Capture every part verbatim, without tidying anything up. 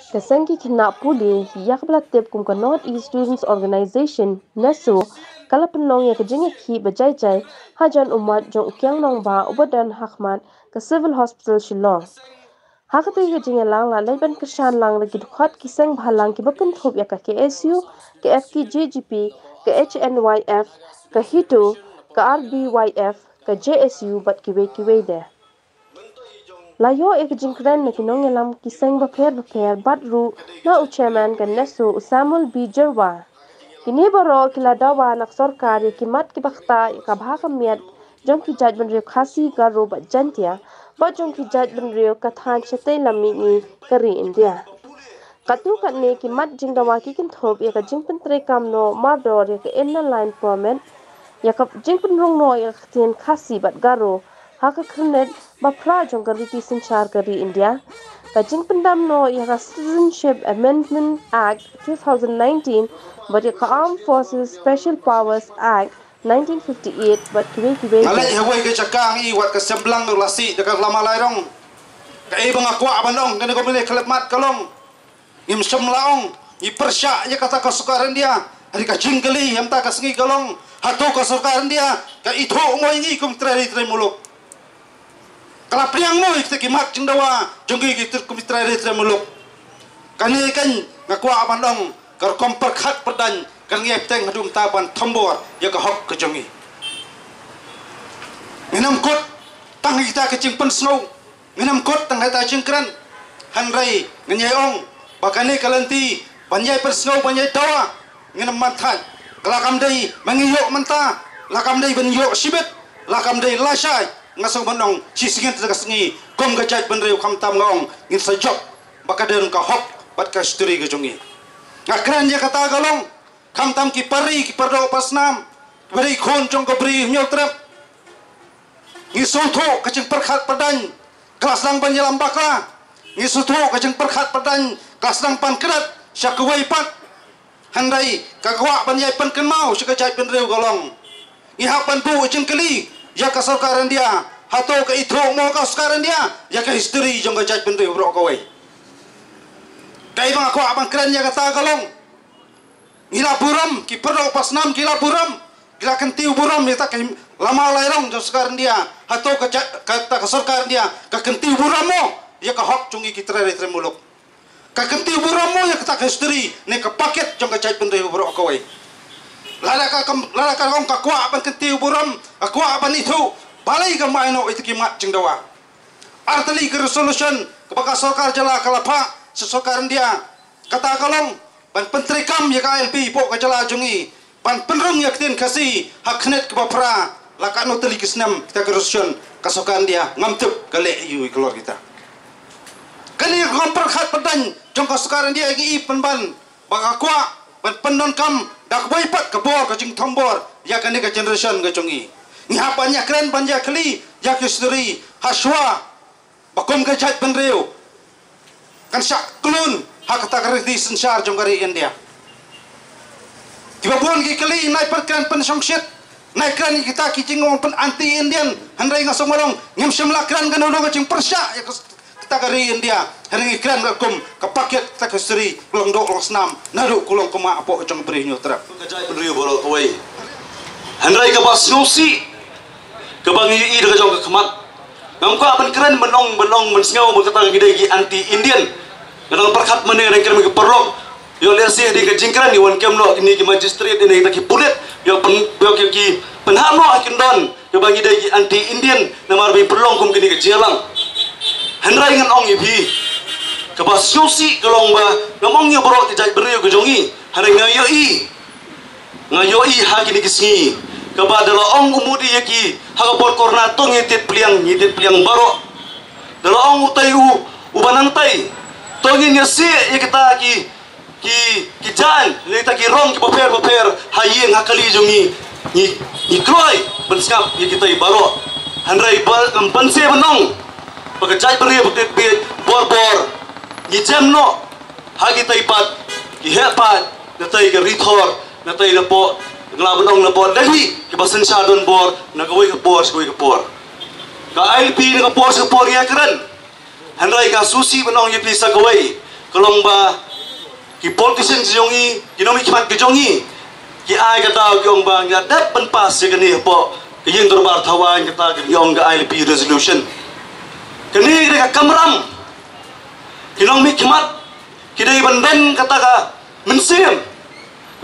Ka seng ki khynnah pule, ïa kaba la tip kum ka North East Students Organisation, NESO, ka la pynlong ïa ka jingïakhih ba jai jai hajan u mat jong u kiang nongbah uba don ha khmat ka Civil Hospital Shillong. Ha katei ka jingïalang la leit ban kyrshan lang da ki dkhot ki seng bhalang kiba kynthup ïa ka KSU, ka FKJGP, ka HNYF, ka HITO, ka RBYF, ka JSU bad kiwei kiwei de. La ïoh ïa ka jingkren na ki nongïalam ki seng bapher bapher bad ruh na u chairman ka NESO u Samuel B Jyrwa. Kine baroh ki la dawa na ka sorkar ïa ki mat kiba ktah ïa ka bha ka miat jong ki jaitbynriew Khasi, Garo bad Jaintia bad jong ki jaitbynriew ka thaiñ shatei lam mihngi ka ri India. Katto katne ki mat jingdawa ki kynthup ïa ka jingpyntreikam noh mardor ïa ka Inner Line Permit, ïa ka jingpynrung noh ïa ka ktien Khasi bad Garo ha ka khyrnit ba phra jong ka riti synshar ka ri India, ka jingpyndam noh ïa ka Citizenship Amendment Act two thousand nineteen bad ïa ka Armed Forces Special Powers Act nineteen fifty-eight bad kiwei kiwei. Nga leit ha kawei ka jaka, nga i wat ka semblang la sih da ka lama lai rong. Kaei ba nga kwah ban ong, kane ka mane khlem mat ka long. Ngim shym la ong ngi pyrshah ïa kata ka sorkar India. Hynrei ka jingkylli ha mynta ka sngi ka long, hato ka sorkar India ka ithuh mo ïa ngi kum ki trai ri trai muluk? Ka la pdiang mo ïa kita ki mat jingdawa jong ngi ki trai, kum ki trai ri trai muluk? Kane kan nga kwah ban ong, ka rukom pyrkhat pyrdaiñ kan ngi ïa bteng haduh mynta ban thombor ïa ka hok ka jong ngi. Ngin ym kut tang kita ki jingpynsngew, ngin ym kut tang kita ki jingkren. Hynrei ngin ïa ong ba kane ka lynti ban ïa pynsngew, ban ïa dawa, ngin ym man thait. Ka la kam dei ba ngi ïoh mynta, la kam dei ban ïoh shibit, la kam dei lashai. Nga sngew ban ong shisien ka sngi kum ka jaitbynriew khamtam nga ong ngin sa jop ba ka dei ka hok bad ka history ka jong ngi. Nga kren ïa kata ka long khamtam ki pari, ki pardoh pasnam, ki pari khun jong ka Bri Hynñiewtrep. Ngi sngewthuh ka jingpyrkhat pyrdaiñ ka la sdang ban ïalam bakla. Ngi sngewthuh ka jingpyrkhat pyrdaiñ ka la sdang ban kyndat sha kawei pat. Hynrei ka kwah ban ïai pynkynmaw sha ka jaitbynriew ka long, ngi hap ban buh jingkylli ïa ka sorkar India, hato ka ithuh mo ka sorkar India ïa ka history jong ka jaitbynriew baroh kawei? Kaei ba nga kwah ban kren ïa kata ka long, ngi la burom, ki pardoh pasnam ki la burom, ki la kyntiew burom ïa kata ka lama lai rong jong sorkar India. Hato ka ja-, kata ka sorkar India ka kyntiew burom mo ïa ka hok jong ngi ki trai ri trai muluk? Ka kyntiew burom mo ïa kata ka history ne ka paket jong ka jaitbynriew baroh kawei? Lada ka kam, lada ka long ka kwah ban kyntiew burom, ka kwah ban ithuh, balei ka mai noh ïa kita ki mat jingdawa? Artylli ka resolution kaba ka sorkar jylla ka la phah sha sorkar India, kata ka long ban pyntreikam ïa ka ILP hapoh ka jylla jong ngi, ban pynrung ïa ka ktien Khasi ha ka khyrnit kaba phra. La katno tylli ki snem kita ki resolution ka sorkar India? Ngam tip ka leh aïu ïa ka lor kita. Kane ka kam pyrkhat pyrdaiñ jong ka sorkar India ngi i pynban ba ka kwah ban pyndonkam da kawei pat ka bor ka jingthombor ïa kane ka generation ka jong ngi. Ngi hap ban ïakren, ban ïakylli ïa ka history hashwa ba kum ka jaitbynriew kan shah khlun ha kata ka riti synshar jong ka ri India. Kiba bun ki kylli, nai pyrkhat pynshongshit, nai kren kita ki jingong pyn anti Indian, hynrei nga sngew long ngim shym la kren kano kano ka jingpyrshah ïa ka kita ka ri India. Hynrei ngi kren ka kum ka paket kita ka history, ka long doh long snam naduh ka long ka ma hapoh jong ka Bri Hynñiewtrep. Ka jaitbynriew baroh kawei. Hynrei kaba sngewsih kaba ngi ïohi da ka jong ka khmat, ngam kwah ban kren ban ong, ban ong ban sngew ba kata ka ngi dei ki anti Indian. Nga dang pyrkhat mynne, nga dang kren mynne ki paralok. Ïoh lehse dei ka jingkren ïa wan kem noh kine ki magistrate, ïa kita ki pulit, ïoh pyn, ïoh ki, ki pynhap noh ha ki kyndon kaba ngi dei ki anti Indian, namar ba ngi pynlong kum kine ki jingïalang. Hynrei ngan ong ïa phi, kaba sngewsih ka long ba ngam ong ïa baroh ki jaitbynriew ka jong ngi, hynrei nga ïohi, nga ïohi ha kine ki sngi kaba da la ong u Modi ïa ki ha ka por corona, to ngi tied pliang, ngi tied pliang baroh. Da la ong utai u, uba nangtai, to ngin ïasieh ïa kita ki, ki, ki jaiñ, ïa kita ki rong kiba pher bapher ha ïing ha kali jong ngi. Ngi, ngi kloi ban sngap ïa kitai baroh. Hynrei ba ngam pynse ban ong ba ka jaitbynriew ba tied bieit, bor bor ngi jem noh ha kitai pat ki heh pat, natai ka Ri Thor, natai napoh Ngla Bnong, napoh Delhi, kiba synshar donbor na kawei ka por sha kawei ka por. Ka ILP na ka por sha ka por ngi ïakren. Hynrei nga sngewsih ban ong ïa phi sa kawei, Ka long ba ki politician jong ngi, ki nongmihkhmat ki jong ngi, ki ai kata ki ong ba ngi la dep ban pass ïa kane hapoh ka ïing dorbar thawaiñ, kata ki ong ka I L P resolution. Kane ka dei ka kamram. Ki nongmihkhmat ki dei ban don kata ka mynsiem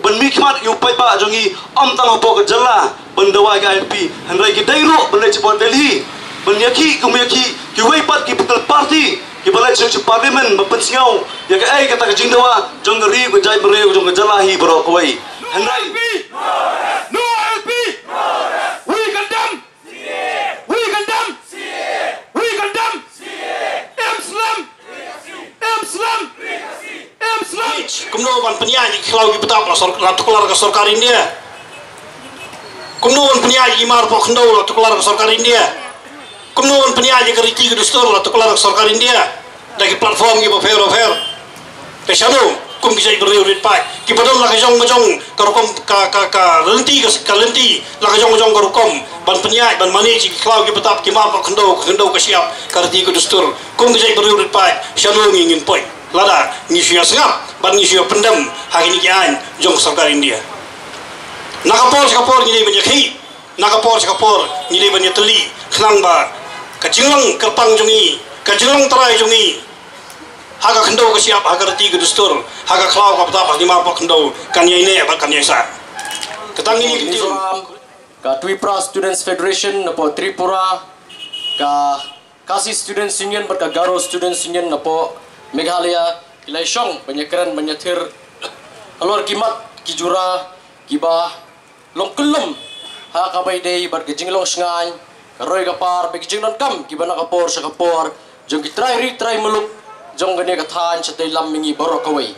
ban mihkhmat ïa u paidbah jong ngi, ym tang hapoh ka jylla ban dawa ïa ka I L P, hynrei ki dei ruh ban leit shapoh Delhi ban ïakhih kum ïakhih kiwei pat ki political party kiba leit sha parliament ban pynsngew ïa kaei kata ka jingdawa jong ka ri, ka jaitbynriew, jong ka jylla hi baroh kawei. Hynrei No I L P! No I L P! We condemn! We condemn! We condemn! Em slem! Em slem! Em slem! Kumno ban pynïaid ïa ki khlaw ki btap la sor-, la tuklar ka sorkar India? Kumno ban pynïaid ïa ki mar poh khyndew la tuklar ka sorkar India? Kumno ban pynïaid ïa ka riti ka dustur la tuklar ka sorkar India da ki platform kiba pher ba pher? Te shano kum ki jaitbynriew rit paid kiba don la ka jong ka jong ka rukom, ka, ka, ka lynti, ka, ka lynti la ka jong ka jong ka rukom ban pynïaid, ban manage ïa ki khlaw ki btap, ki mar poh khyndew, ka khyndew ka shyiap, ka riti ka dustur? Kum ki jaitbynriew rit paid, shano ngi ngin poi lada ngi shu ïa sngap bad ngi shu ïa pyndem ha kine ki aiñ jong ka sorkar India? Na ka por sha ka por ngi dei ban ïakhih, na ka por sha ka por ngi dei ban ïatylli, khnang ba ka jinglong kyrpang jong ngi, ka jinglong trai jong ngi ha ka khyndew ka shyiap, ha ka riti ka dustur, ha ka khlaw ka btap, ha ki mar poh khyndew kan ïai neh bad kan ïai sah. Kata ngi, ngi Mizoram, ka Tripura Students Federation napoh Tripura, ka Khasi Students Union bad ka Garo Students Union napoh Meghalaya ki la ïashong ban ïakren, ban ïathir halor ki mat ki jura kiba long kyllum ha kaba ïadei bad ka jinglong shngaiñ, ka roi ka par bad ka jingdonkam kiba na ka por sha ka por jong ki trai ri trai muluk jong kane ka thaiñ shatei lam ma ngi baroh kawei.